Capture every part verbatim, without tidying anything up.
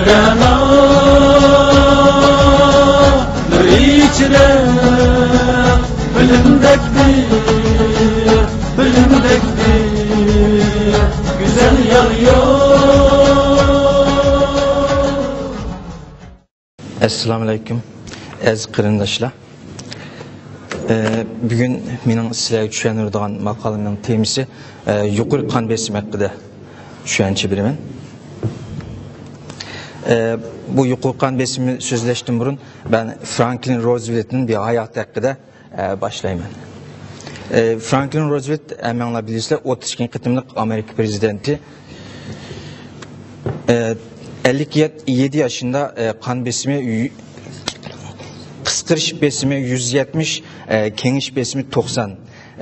رەنانىڭ ئىچىدە بىلىمدەكتى، بىلىمدەكتى گۈزەل يار يوق. ئەسسالامۇئەلەيكۇم، ئەزىز قېرىنداشلار. ئە، بۈگۈن مېنىڭ سىلەرگە چۈشەندۈرىدىغان ماقالىمنىڭ تېمىسى، ئە، يۇقىرى قان بېسىمى ھەققىدە چۈشەنچە بېرىمەن. ئە، بۇ يۇقىرى قان بېسىمى سۆزلەشتىن بۇرۇن مەن فرانكلىن روزۋېلتنىڭ بىر ھاياتى ھەققىدە ئە، باشلايمەن. ئە، فرانكلىن روزۋېلت، ھەممەڭلار بىلىسىلەر، ئوتتۇز ئىككىنچى قېتىملىق ئامېرىكا پىرېزىدېنتى. ئە، ئەللىك يەتتە ياشىندا، ئە، قان بېسىمى يۈ-، قىسقىرىش بېسىمى يۈز يەتمىش، ئە، كېڭىيىش بېسىمى توقسان،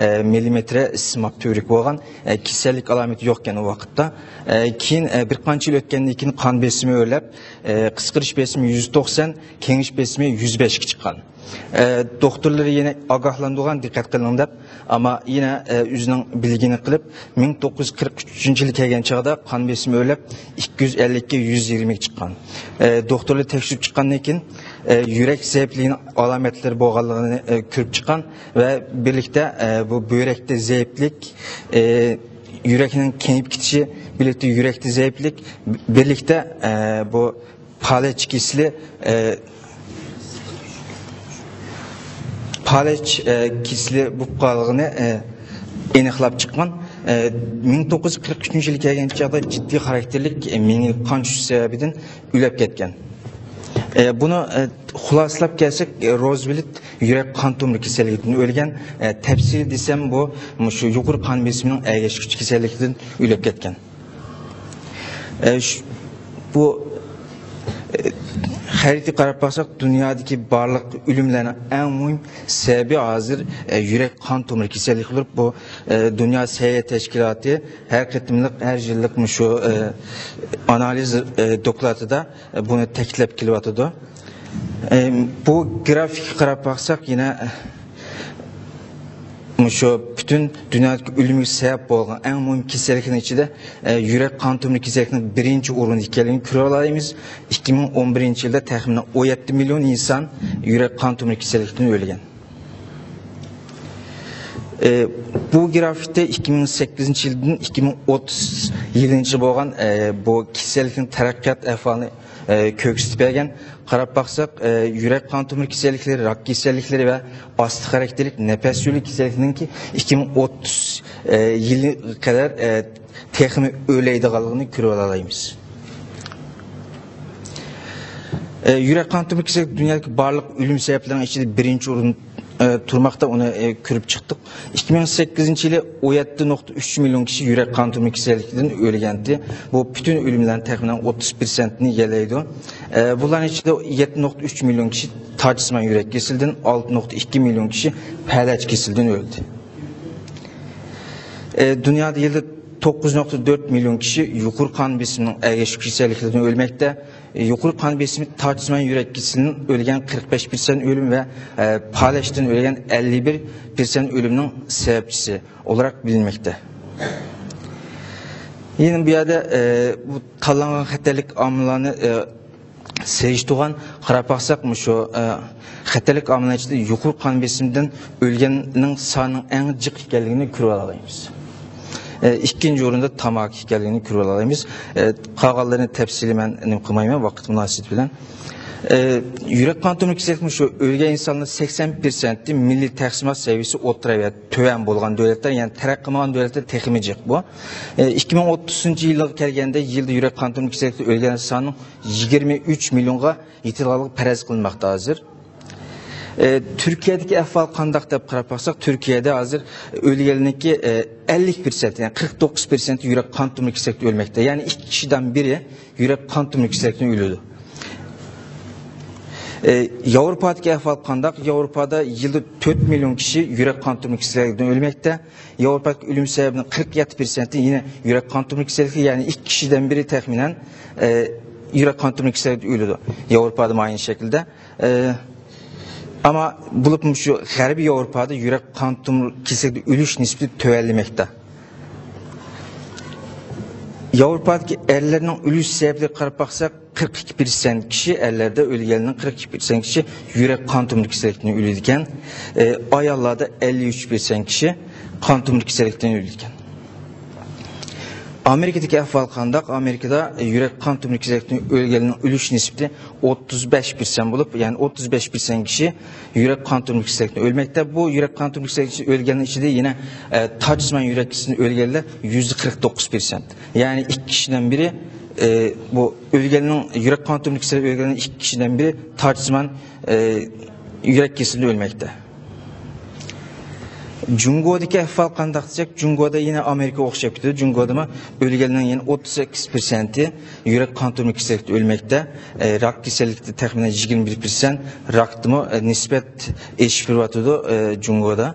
ئە، مىللىمېتىر سىماب تۈۋرۈك بولغان، ئە، كېسەللىك ئالامىتى يوقكەن ئۇ ۋاقىتتا. ئە، كېيىن، ئە، بىر قانچە يىل ئۆتكەندىن كېيىن قان بېسىمى ئۆرلەپ، ئە، قىسقىرىش بېسىمى يۈز توقسان، كېڭىيىش بېسىمى يۈز بەشكە چىققان. ئە، دوختۇرلىرى يەنە ئاگاھلاندۇرغان، دىققەت قىلىڭ دەپ، ئەمما يەنە، ئە، ئۆزىنىڭ بىلگىنى قىلىپ، مىڭ توققۇز يۈز قىرىق ئۈچىنچى يىلى كەلگەن چاغدا قان بېسىمى ئۆرلەپ، ئىككى يۈز ئەللىككە، يۈز يىگىرمىگە چىققان. ئە، دوختۇرلار تەكشۈرۈپ چىققاندىن كېيىن، ئە، يۈرەك زەئىپلىكىنىڭ ئالامەتلىرى بولغانلىقىنى، ئە، كۆرۈپ چىققان ۋە بىرلىكتە، ئە، بۇ بۆرەكتە زەئىپلىك، ئە، يۈرەكنىڭ كېڭىيىپ كېتىشى، بىرلىكتە يۈرەكتە زەئىپلىك، بىرلىكتە، ئە، بۇ پالەچ كېسىلى، ئە، پالەچ، ئە، كېسىلى بولۇپ قالغىنى، ئە، ئېنىقلاپ چىققان. ئە، مىڭ توققۇز يۈز قىرىق ئۈچىنچى يىلى كەلگەن چاغدا جىددىي خاراكتېرلىك، ئە، مېڭىگە قان چۈشۈشى سەۋەبىدىن ئۆلۈپ كەتكەن. ئە، بۇنى، ئە، خۇلاسىلاپ كەلسەك، ئە، روزۋېلت يۈرەك قان تومۇر كېسەللىكىدىن ئۆلگەن. ئە، تەپسىلىي دېسەم، بۇ مۇشۇ يۇقىرى قان بېسىمىنىڭ ئەگەشكۈچى كېسەللىكىدىن ئۆلۈپ كەتكەن. ئە، ش-، بۇ، ئە، خەرىتىگە قاراپ باقساق، دۇنيادىكى بارلىق ئۆلۈملەرنىڭ ئەڭ مۇھىم سەۋەبى ھازىر، ئە، يۈرەك قان تومۇر كېسەللىكى بولۇپ، بۇ، ئە، دۇنيا سەھىيە تەشكىلاتى ھەر قېتىملىق، ھەر يىللىق مۇشۇ، ئە، ئانالىز، ئە، دوكلاتىدا، ئە، بۇنى تەكىتلەپ كېلىۋاتىدۇ. ئە، بۇ گرافىكقا قاراپ باقساق، يەنە، ئە، مۇشۇ پۈتۈن دۇنيادىكى ئۆلۈمگە سەۋەب بولغان ئەڭ مۇھىم كېسەللىكنىڭ ئىچىدە، ئە، يۈرەك قان تومۇر كېسەللىكىنىڭ بىرىنچى ئورۇندا ئىكەنلىكىنى كۆرۈۋالالايمىز. ئىككى مىڭ ئون بىرىنچى يىلدا تەخمىنەن ئون يەتتە مىليون ئىنسان يۈرەك قان تومۇر كېسەللىكىدىن ئۆلگەن. ئە، بۇ گرافىكتا ئىككى مىڭ سەككىزىنچى يىلدىن ئىككى مىڭ ئوتتۇز يىلىنچە بولغان، ئە، بۇ كېسەللىكنىڭ تەرەققىيات ئەھۋالىنى، ئە، كۆرسىتىپ بەرگەن. قاراپ باقساق، ئە، يۈرەك قان تومۇر كېسەللىكلىرى، راك كېسەللىكلىرى ۋە ئاستا خاراكتېرلىك نەپەس يولى كېسەللىكىنىڭكى ئىككى مىڭ ئوتتۇز، ئە، يىلىغا قەدەر، ئە، تېخىمۇ ئۆرلەيدىغانلىقىنى كۆرۈۋالالايمىز. ئە، يۈرەك قان تومۇر كېسەللىكى دۇنيادىكى بارلىق ئۆلۈم سەۋەبلىرىنىڭ ئىچىدە بىرىنچى ئورۇن، ئە، تۇرماقتا، ئۇنى، ئە، كۆرۈپ چىقتۇق. ئىككى مىڭ سەككىزىنچى يىلى ئون يەتتە نۇقتا ئۈچ مىليون كىشى يۈرەك قان تومۇر كېسەللىكىدىن ئۆلگەنتى. بۇ پۈتۈن ئۆلۈملەرنىڭ تەخمىنەن ئوتتۇز پىرسەنتىنى ئىگىلەيدۇ. ئە، بۇلارنىڭ ئىچىدە يەتتە نۇقتا ئۈچ مىليون كىشى تارتىسىمان يۈرەك كېسىلىدىن، ئالتە نۇقتا ئىككى مىليون كىشى پەلەچ كېسىلىدىن ئۆلدى. ئە، دۇنيادا يىلدا توققۇز نۇقتا تۆت مىليون كىشى يۇقىرى قان بېسىمىنىڭ ئەگەشكۈچى كېسەللىكلىرىدىن ئۆلمەكتە. يۇقىرى قان بېسىمى تارتىسىمان يۈرەك كېسىلىدىن ئۆلگەن قىرىق بەش پىرسەنت ئۆلۈم ۋە، ئە، پالەچتىن ئۆلگەن ئەللىك بىر پىرسەنت ئۆلۈمنىڭ سەۋەبچىسى ئولاراق بىلىنمەكتە. يەنە بۇ يەردە، ئە، بۇ تاللانغان خەتەرلىك ئامىللارنى، ئە، سېلىشتۇرغان قاراپ باقساق، مۇشۇ، ئە، خەتەرلىك ئامىللار ئىچىدە يۇقىرى قان بېسىمىدىن ئۆلگەننىڭ سانىنىڭ ئەڭ جىق ئىكەنلىكىنى كۆرۈۋالالايمىز. ئە، ئىككىنچى ئورۇندا تاماكا ئىكەنلىكىنى كۆرۈۋالالايمىز. ئە، قالغانلىرىنى تەپسىلىي مەن نېمە قىلمايمەن، ۋاقىت مۇناسىۋىتى بىلەن. ئە، يۈرەك قان تومۇر كېسەللىكى مۇشۇ ئۆلگەن ئىنسانلار سەكسەن پىرسەنتى مىللىي تەقسىمات سەۋىيەسى ئوتتۇرا ۋە تۆۋەن بولغان دۆلەتلەر، يەنى تەرەققىي قىلمىغان دۆلەتلەر تېخىمۇ جىق بۇ. ئە، ئىككى مىڭ ئوتتۇزىنچى يىلغا كەلگەندە يىلدا يۈرەك قان تومۇر كېسەللىكىدە ئۆلگەن ساننىڭ يىگىرمە ئۈچ مىليونغا يېتىدىغانلىقى پەرەز قىلىنماقتا ھازىر. ئە، تۈركىيەدىكى ئەھۋال قانداق دەپ قاراپ باقساق، تۈركىيەدە ھازىر ئۆلگەنلىكى، ئە، ئەللىك پىرسەنت، يەنى قىرىق توققۇز پىرسەنت يۈرەك قان تومۇر كېسەللىكىدىن ئۆلمەكتە. يەنى ئىككى كىشىدىن بىرى يۈرەك قان تومۇر كېسەللىكىدىن ئۆلىدۇ. ئە، ياۋروپادىكى ئەھۋال قانداق؟ ياۋروپادا يىلدا تۆت مىليون كىشى يۈرەك قان تومۇر كېسەللىكىدىن ئۆلمەكتە. ياۋروپادىكى ئۆلۈم سەۋەبىنىڭ قىرىق يەتتە پىرسەنتى يەنە يۈرەك قان تومۇر كېسەللىكى، يەنى ئىككى كىشىدىن بىرى تەخمىنەن، ئە، يۈرەك قان تومۇر كېسەللىكىدىن ئۆلىدۇ. ياۋروپادىمۇ ئاينى شەكىلدە. ئە، ئەمما بولۇپمۇ شۇ غەربىي ياۋروپادا يۈرەك قان تومۇر كېسەللىكىدىن ئۆلۈش نىسبىتى تۆۋەنلىمەكتە. ياۋروپادىكى ئەرلەرنىڭ ئۆلۈش سەۋەبلىرىگە قاراپ باقساق، قىرىق ئىككى پىرسەنت كىشى، ئەرلەردە ئۆلگەننىڭ قىرىق ئىككى پىرسەنت كىشى يۈرەك قان تومۇر كېسەللىكىدىن ئۆلىدىكەن. ئاياللاردا ئەللىك ئۈچ پىرسەنت كىشى قان تومۇر كېسەللىكىدىن ئۆلىدىكەن. ئامېرىكىدىكى ئەھۋال قانداق؟ ئامېرىكىدا يۈرەك قان تومۇر كېسەللىكىدىن ئۆلگەننىڭ ئۆلۈش نىسبىتى ئوتتۇز بەش پىرسەنت بولۇپ، يەنى ئوتتۇز بەش پىرسەنت كىشى يۈرەك قان تومۇر كېسەللىكىدىن ئۆلمەكتە. بۇ يۈرەك قان تومۇر كېسەللىكىدىن ئۆلگەننىڭ ئىچىدە يەنە، ئە، تاچىسىمان يۈرەك كېسىلىدىن ئۆلگەنلەر يۈزدە قىرىق توققۇز پىرسەنت. يەنى ئىككى كىشىدىن بىرى، ئە، بۇ ئۆلگەننىڭ، يۈرەك قان تومۇر كېسىلىدىن ئۆلگەننىڭ ئىككى كىشىدىن بىرى تاچىسىمان، ئە، يۈرەك كېسىلىدىن ئۆلمەكتە. جۇڭگودىكى ئەھۋال قانداق دېسەك، جۇڭگودا يەنە ئامېرىكىغا ئوخشاپ كېتىدۇ. جۇڭگودىمۇ ئۆلگەننىڭ يەنە ئوتتۇز سەككىز پىرسەنتى يۈرەك قان تومۇر كېسەللىكىدە ئۆلمەكتە. ئە، راك كېسەللىكىدە تەخمىنەن يىگىرمە بىر پىرسەنت، راكتىمۇ، ئە، نىسبەت ئېشىپ بېرىۋاتىدۇ، ئە، جۇڭگودا.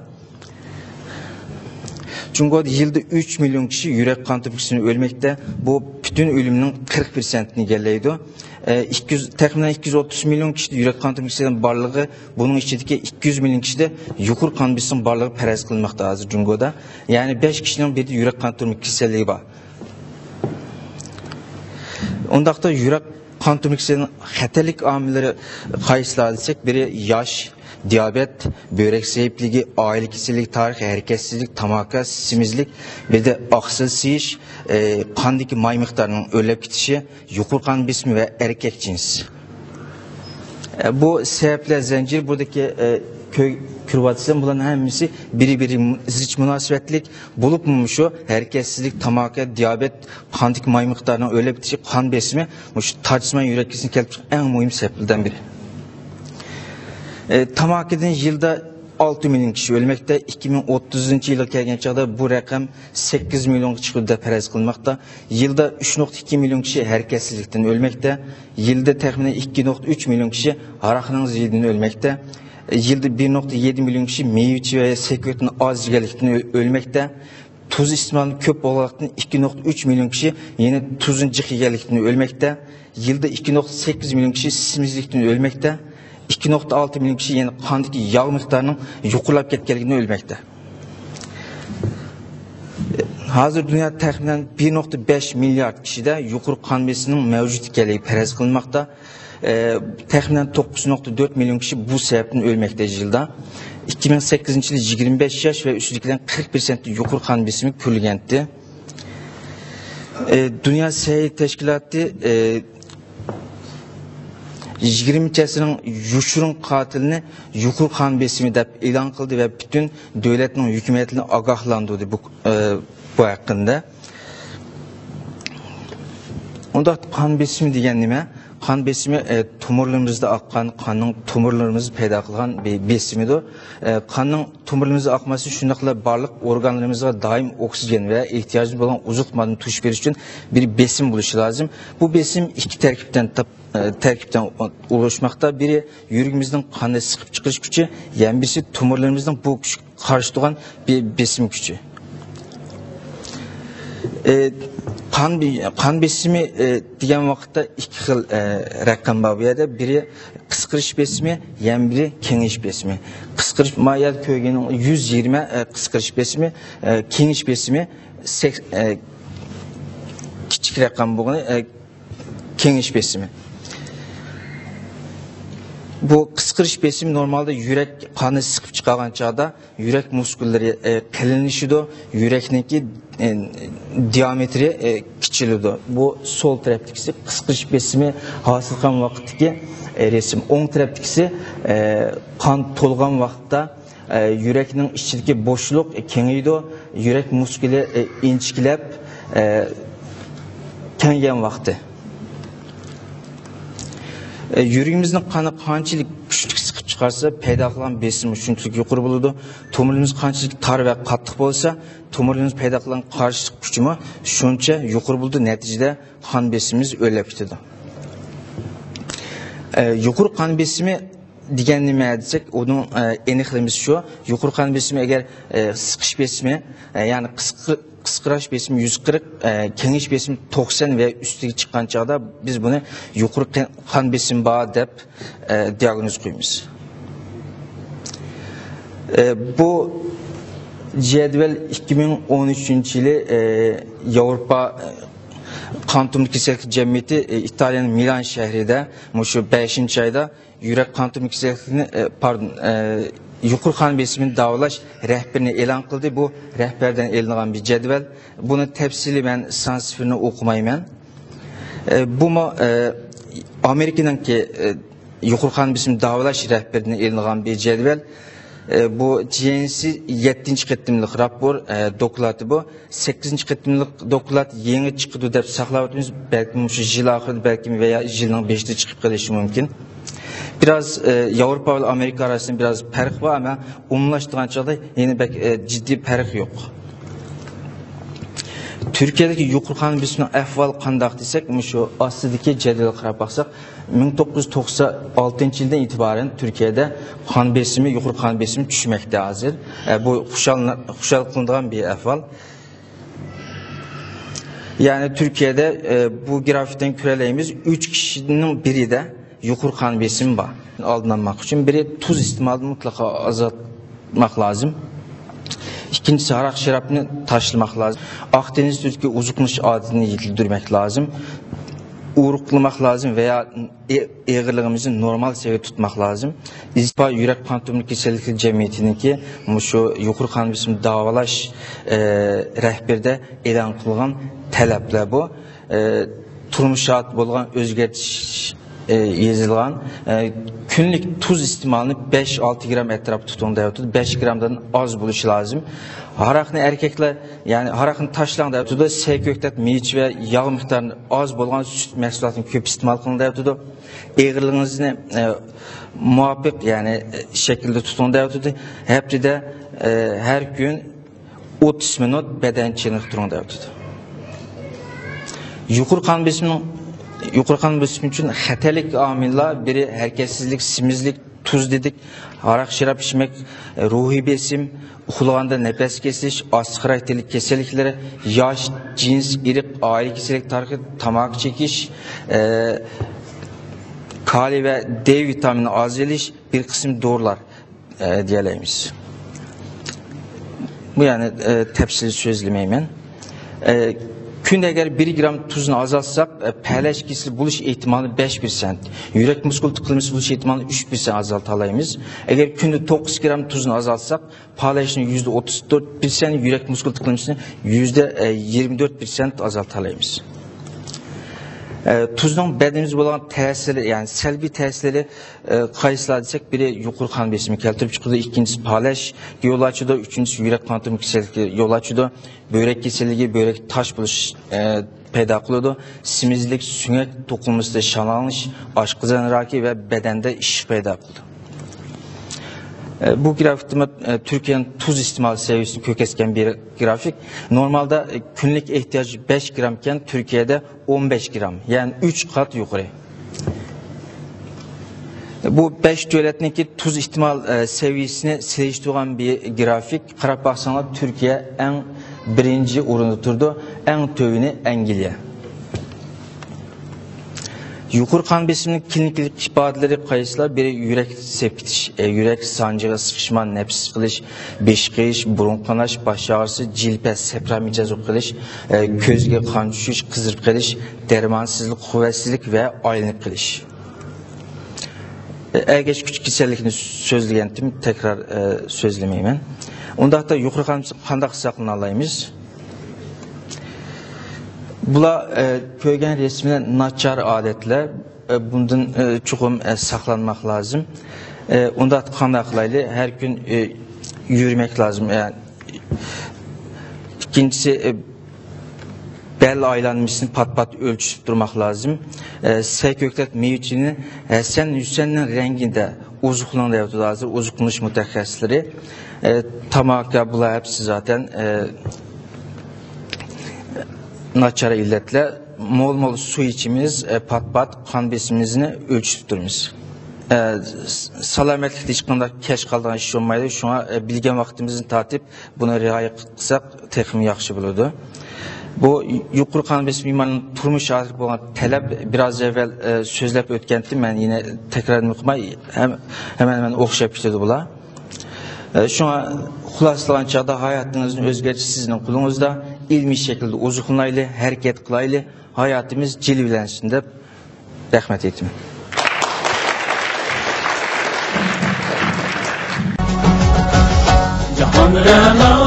جۇڭگودا يىلدا ئۈچ مىليون كىشى يۈرەك قان تومۇر كېسىلىدىن ئۆلمەكتە. بۇ پۈتۈن ئۆلۈمنىڭ قىرىق پىرسەنتىنى ئىگىلەيدۇ. ئە، ئىككى يۈز، تەخمىنەن ئىككى يۈز ئوتتۇز مىليون كىشىدە يۈرەك قان تومۇر كېسىلىنىڭ بارلىقى، بۇنىڭ ئىچىدىكى ئىككى يۈز مىليون كىشىدە يۇقىرى قان بېسىمى بارلىقى پەرەز قىلىنماقتا ھازىر جۇڭگودا. يەنى بەش كىشىنىڭ بىرىدە يۈرەك قان تومۇر كېسەللىكى بار. ئۇنداقتا يۈرەك قان تومۇر كېسىلىنىڭ خەتەرلىك ئامىللىرى قايسىلار دېسەك، بىرى ياش، دىيابېت، بۆرەك زەئىپلىكى، ئائىلە كېسەللىكى تارىخى، ھەرىكەتسىزلىك، تاماكا، سېمىزلىك، بىردە ئاقسىل سىيىش، ئە، قاندىكى ماي مىقدارىنىڭ ئۆرلەپ كېتىشى، يۇقىرى قان بېسىمى ۋە ئەركەك جىنس. ئە، بۇ سەۋەبلەر زەنجىرى بۇدىكى، ئە، كۆ-، كۆرۈۋاتىسەن، بۇلارنىڭ ھەممىسى بىرى-بىرى زىچ مۇناسىۋەتلىك بولۇپمۇ، مۇشۇ ھەرىكەتسىزلىك، تاماكا، دىيابېت، قاندىكى ماي مىقدارىنىڭ ئۆرلەپ كېتىشى، قان بېسىمى مۇشۇ تاچىسىمان يۈرەك كېسىلىنى كەلتۈرۈش ئەڭ مۇھىم سەۋەبلەردىن بىرى. ئە، تاماكىدىن يىلدا ئالتە مىليون كىشى ئۆلمەكتە. ئىككى مىڭ ئوتتۇزىنچى يىلغا كەلگەن چاغدا بۇ رەقەم سەككىز مىليونغا چىقىدۇ دەپ پەرەز قىلىنماقتا. يىلدا ئۈچ نۇقتا ئىككى مىليون كىشى ھەرىكەتسىزلىكتىن ئۆلمەكتە. يىلدا تەخمىنەن ئىككى نۇقتا ئۈچ مىليون كىشى ھاراقنىڭ زىيىدىدىن ئۆلمەكتە. يىلدا بىر نۇقتا يەتتە مىليون كىشى مېۋىچە ۋە سەكرىتىنى ئاز يېگەنلىكتىن ئۆ-، ئۆلمەكتە. تۇز ئىستېمالى كۆپ بولغانلىقتىن، ئىككى نۇقتا ئۈچ مىليون كىشى يەنە تۇزنى جىق يېگەنلىكتىن ئۆلمەكتە. يىلدا ئىككى نۇقتا سەككىز مىليون كىشى سېمىزلىكتىن ئۆلمەكتە. ئىككى نۇقتا ئالتە مىليون كىشى يەنە قاندىكى ياغ مىقدارىنىڭ يۇقىرىلاپ كەتكەنلىكىدىن ئۆلمەكتە. ھازىر دۇنيادا تەخمىنەن بىر نۇقتا بەش مىليارد كىشىدە يۇقىرى قان بېسىمىنىڭ مەۋجۇت ئىكەنلىكى پەرەز قىلىنماقتا. ئە، تەخمىنەن توققۇز نۇقتا تۆت مىليون كىشى بۇ سەۋەبتىن ئۆلمەكتە يىلدا. ئىككى مىڭ سەككىزىنچى يىلى يىگىرمە بەش ياش ۋە ئۈستىدىكىلەرنىڭ قىرىق پىرسەنتتىن يۇقىرى قان بېسىمى كۆرۈلگەنتى. ئە، دۇنيا سەھىيە تەشكىلاتى، ئە، يىگىرمىنچى ئەسىرنىڭ يوشۇرۇن قاتىلىنى يۇقىرى قان بېسىمى دەپ ئېلان قىلدى ۋە پۈتۈن دۆلەتنىڭ ھۆكۈمەتلىرىنى ئاگاھلاندۇردى بۇ، ئە، بۇ ھەققىدە. ئۇنداق قان بېسىمى دېگەن نېمە؟ قان بېسىمى، ئە، تومۇرلىرىمىزدا ئاققان قاننىڭ تومۇرلىرىمىزدا پەيدا قىلغان بىر بېسىمىدۇر. ئە، قاننىڭ تومۇرلىرىمىزدا ئاقماسى شۇنداقلا بارلىق ئورگانلىرىمىزغا دائىم ئوكسىگېن ۋە ئېھتىياجىمىز بولغان ئوزۇق ماددىنى توشۇپ بېرىش ئۈچۈن بىر بېسىم بولۇشى لازىم. بۇ بېسىم ئىككى تەركىبتىن تاپ-، ئە، تەركىبتىن ئولۇشماقتا. بىرى يۈرىكىمىزنىڭ قاننى سىقىپ چىقىرىش كۈچى، يەنە بىرسى تومۇرلىرىمىزنىڭ بۇ كۈچكە قارشى تۇرغان بې-، بېسىم كۈچى. ئە، قان بې-، قان بېسىمى، ئە، دېگەن ۋاقىتتا ئىككى خىل، ئە، رەقەم بار بۇ يەردە. بىرى قىسقىرىش بېسىمى، يەنە بىرى كېڭىيىش بېسىمى. قىسقىرىش، ما يەردە كۆرگىنىڭ يۈز يىگىرمە، ئە، قىسقىرىش بېسىمى، ئە، كېڭىيىش بېسىمى سەك-، ئە، كىچىك رەقەم بولغىنى، ئە، كېڭىيىش بېسىمى. بۇ قىسقىرىش بېسىمى نورمالدا يۈرەك قاننى سىقىپ چىقارغان چاغدا يۈرەك مۇسكۇللىرى، ئە، قېلىنلىشىدۇ، يۈرەكنىڭكى، ئە، دىئامېتىرى، ئە، كىچىلىدۇ. بۇ سول تەرەپتىكىسى قىسقىرىش بېسىمى ھاسىل قىلغان ۋاقىتتىكى، ئە، رەسىم. ئوڭ تەرەپتىكىسى، ئە، قان تولغان ۋاقىتتا، ئە، يۈرەكنىڭ ئىچىدىكى بوشلۇق كېڭىيىدۇ، يۈرەك مۇسكۇلى، ئە، ئىنچىكىلەپ، ئە، كەڭىگەن ۋاقتى. ئە، يۈرىكىمىزنىڭ قانى قانچىلىك كۈچلۈك سىقىپ چىقارسا، پەيدا قىلغان بېسىمى شۇنچىلىك يۇقىرى بولىدۇ. تومۇرلىرىمىز قانچىلىك تار ۋە قاتتىق بولسا، تومۇرلىرىمىز پەيدا قىلغان قارشىلىق كۈچىمۇ شۇنچە يۇقىرى بولىدۇ. نەتىجىدە قان بېسىمىمىز ئۆرلەپ كېتىدۇ. ئە، يۇقىرى قان بېسىمى دېگەن نېمە دېسەك، ئۇنىڭ، ئە، ئېنىقلىمىسى شۇ. يۇقىرى قان بېسىمى ئەگەر، ئە، سىقىش بېسىمى، ئە، يەنى قىسقا-، قىسقىراش بېسىمى يۈز قىرىق، ئە، كېڭىيىش بېسىمى توقسان ۋە ئۈستىگە چىققان چاغدا بىز بۇنى يۇقىرى قان، قان بېسىمى بار دەپ، ئە، دىئاگنوز قويىمىز. ئە، بۇ جەدۋەل ئىككى مىڭ ئون ئۈچىنچى يىلى، ئە، ياۋروپا، ئە، قان تومۇر كېسەللىك جەمئىيىتى، ئى، ئىتالىيەنىڭ مىلان شەھىرىدە مۇشۇ بەشىنچى ئايدا يۈرەك قان تومۇر كېسەللىكىنى، ئى، پاردون، ئى، يۇقىرى قان بېسىمىنى داۋالاش رەھبىرىنى ئېلان قىلدى. بۇ رەھبەردىن ئېلىنغان بىر جەدۋەل. بۇنى تەپسىلىي مەن سان سىفىرىنى ئوقۇمايمەن. ئى، بۇمۇ، ئى، ئامېرىكىنىڭكى، ئى، يۇقىرى قان بېسىمى داۋالاش رەھبىرىدىن ئېلىنغان بىر جەدۋەل. ئى، بۇ جي ئېن سى يەتتىنچى قېتىملىق راپور، ئى، دوكلاتى بۇ. سەككىزىنچى قېتىملىق دوكلات يېڭى چىقىدۇ دەپ ساقلاۋاتىمىز. بەلكىم مۇشۇ يىل ئاخىرىدا، بەلكىم ۋەيا يىلنىڭ بېشىدا چىقىپ قېلىشى مۇمكىن. بىراز، ئى، ياۋروپا بىلەن ئامېرىكا ئارىسىدا بىراز پەرق بار، ئەمما ئومۇملاشتۇرغان چاغدا يەنە بەك، ئى، جىددىي پەرق يوق. تۈركىيەدىكى يۇقىرى قان بېسىمىنىڭ ئەھۋالى قانداق دېسەك، مۇشۇ ئاستىدىكى جەدۋەلگە قاراپ باقساق، مىڭ توققۇز يۈز توقسان ئالتىنچى يىلدىن ئېتىبارەن تۈركىيەدە قان بېسىمى، يۇقىرى قان بېسىمى چۈشمەكتە ھازىر. ئە، بۇ خۇشال، خۇشال قىلىنىدىغان بىر ئەھۋال. يەنى تۈركىيەدە، ئە، بۇ گرافىكتىن كۆرەلەيمىز، ئۈچ كىشىنىڭ بىرىدە يۇقىرى قان بېسىمى بار. ئالدىنالماق ئۈچۈن بىرى تۇز ئىستېمالىنى مۇتلەق ئازالتماق لازىم. ئىككىنچىسى، ھاراق شارابنى تاشلىماق لازىم. ئاق دېڭىز تۈزىدىكى ئوزۇقلىنىش ئادىتىنى يېتىلدۈرمەك لازىم. ئورۇقلىماق لازىم ۋەيا ئېغىرلىقىمىزنى نورمال سەۋىيەدە تۇتماق لازىم. ئىزپا يۈرەك قان تومۇر كېسەللىكلىرى جەمئىيىتىنىڭكى مۇشۇ يۇقىرى قان بېسىمى داۋالاش، ئە، رەھبىرىدە ئېلان قىلغان تەلەپلەر بۇ. ئە، تۇرمۇش شارائىتىدا بولغان ئۆزگەرتىش، ئە، يېزىلغان. ئە، كۈنلۈك تۇز ئىستېمالىنى بەش ئالتە گرام ئەتراپىدا تۇتۇڭ دەۋاتىدۇ. بەش گرامدىن ئاز بولۇشى لازىم. ھاراقنى ئەركەكلەر، يەنى ھاراقنى تاشلاڭ دەۋاتىدۇ. سەي، كۆكتات، مېۋە ۋە ياغ مىقدارى ئاز بولغان سۈت مەھسۇلاتىنى كۆپ ئىستېمال قىلىڭ دەۋاتىدۇ. ئېغىرلىقىڭىزنى، ئە، مۇۋاپىق، يەنى، ئە، شەكىلدە تۇتۇڭ دەۋاتىدۇ. ھەپتىدە، ئە، ھەر كۈن ئوتتۇز مىنۇت بەدەن چېنىقتۇرۇڭ دەۋاتىدۇ. يۇقىرى قان بېسىمىنىڭ، يۇقىرى قان بېسىمى ئۈچۈن خەتەرلىك ئامىللار بىرى ھەرىكەتسىزلىك، سېمىزلىك، تۇز دېدۇك، ھاراق شاراب ئىچمەك، روھىي بېسىم، ئۇخلىغاندا نەپەس كېسىلىش، ئاستى خاراكتېرلىك كېسەللىكلىرى، ياش، جىنس، ئىرق، ئائىلە كېسەللىك تارىخى، تاماكا چېكىش، ئە، كالىي ۋە دې ۋىتامىنى ئاز ئېلىش، بىر قىسىم دورىلار، ئە، دېيەلەيمىز. بۇ يەنى، ئە، تەپسىلىي سۆزلىمەيمەن. ئە، كۈندە ئەگەر بىر گرام تۇزنى ئازالتساق، ئە، پەلەچ كېسىلى بولۇش ئېھتىمالىنى بەش پىرسەنت، يۈرەك مۇسكۇل تىقىلمىسى بولۇش ئېھتىمالىنى ئۈچ پىرسەنت ئازالتالايمىز. ئەگەر كۈندە توققۇز گرام تۇزنى ئازالتساق، پالەچنى يۈزدە ئوتتۇز تۆت پىرسەنت، يۈرەك مۇسكۇل تىقىلمىسىنى يۈزدە يىگىرمە تۆت پىرسەنت ئازالتالايمىز. ئە، تۇزنىڭ بەدىنىمىزگە بولغان تەسىرى، يەنى سەلبىي تەسىرى، ئە، قايسىلار دېسەك، بىرى يۇقىرى قان بېسىمى كەلتۈرۈپ چىقىدۇ، ئىككىنچىسى پالەچكە يول ئاچىدۇ، ئۈچىنچىسى يۈرەك قان تومۇر كېسەللىكىگە يول ئاچىدۇ، بۆرەك كېسەللىكى، بۆرەك تاش بولۇش، ئە، پەيدا قىلىدۇ، سېمىزلىك، سۆڭەك توقۇلمىسىدا شالاڭلىنىش، ئاشقازان راكى ۋە بەدەندە ئىششىق پەيدا قىلىدۇ. ئە، بۇ گرافىكتىمۇ، ئە، تۈركىيەنىڭ تۇز ئىستېمال سەۋىيەسىنى كۆرسەتكەن بىر گرافىك. نورمالدا، ئە، كۈنلۈك ئېھتىياج بەش گرامكەن، تۈركىيەدە ئون بەش گرام، يەنى ئۈچ قات يۇقىرى. بۇ بەش دۆلەتنىڭكى تۇز ئىستېمال، ئە، سەۋىيەسىنى سېلىشتۇرغان بىر گرافىك. قاراپ باقساڭلار، تۈركىيە ئەڭ بىرىنچى ئورۇندا تۇرىدۇ، ئەڭ تۆۋىنى ئەنگلىيە. يۇقىرى قان بېسىمىنىڭ كلىنىكىلىق ئىپادىلىرى قايسىلار؟ بىرى يۈرەك سېپىپ كېتىش، ئە، يۈرەك سانجىغا سىقىشما، نەپىس قىلىش، بېشى قېيىش، بۇرۇن قاناش، باش ئاغرىسى، جىلپە، سەپرا مىجەز بولۇپ قېلىش، ئە، كۆزگە قان چۈشۈش، قىزىرىپ قېلىش، دەرمانسىزلىق، قۇۋۋەتسىزلىك ۋە ئايلىنىپ قېلىش. ئەگەشكۈچ كېسەللىكىنى سۆزلىگەنتىم، تەكرار، ئە، سۆزلىمەيمەن. ئۇنداقتا يۇقىرى قان قانداق ساقلىنالايمىز؟ بۇلار، ئە، كۆرگەن رەسىملەر ناچار ئادەتلەر. ئە، بۇندىن، ئە، چوقۇم، ئە، ساقلانماق لازىم. ئە، ئۇنداقتا قانداق قىلايلى؟ ھەر كۈن، ئە، يۈرمەك لازىم. ئە، ئىككىنچىسى، ئە، بەل ئايلانمىسىنى پات-پات ئۆلچىتىپ تۇرماق لازىم. ئە، سەي، كۆكتات، مېۋە-چېۋىنى ھەسەن ھۈسەننىڭ رەڭگىدە ئوزۇقلىنىڭ دەۋاتىدۇ ھازىر ئوزۇقلىنىش مۇتەخەسسىسلىرى. ئە، تاماكا، بۇلار ھەپسى زاتەن، ئە، ناچار ئىللەتلەر. مول-مول سۇ ئىچىمىز، ئە، پات-پات قان بېسىمىمىزنى ئۆلچىتىپ تۇرىمىز. ئە، س-، سالامەتلىكتە ھېچقانداق كەچ قالىدىغان ئىش بولمايدۇ. شۇڭا، ئە، بىلگەن ۋاقتىمىزدىن تارتىپ بۇنى رىئايە قىلساق تېخىمۇ ياخشى بولىدۇ. بۇ يۇقىرى قان بېسىم بىمارىنىڭ تۇرمۇش شارائىتىغا بولغان تەلەپ، بىراز ئەۋۋەل، ئە، سۆزلەپ ئۆتكەنتىم، مەن يەنە تەكرارلىماي، ھەم-، ھەممە نېمە ئوخشاپ كېتىدۇ بۇلار. ئە، شۇڭا خۇلاسىلىغان چاغدا ھاياتىڭىزنى ئۆزگەرتىش سىزنىڭ قولىڭىزدا. ئىلمىي شەكىلدە ئوزۇقلىنايلى، ھەرىكەت قىلايلى، ھاياتىمىز جىلۋىلەنسۇن دەپ رەھمەت ئېيتىمەن. جاھان رەنا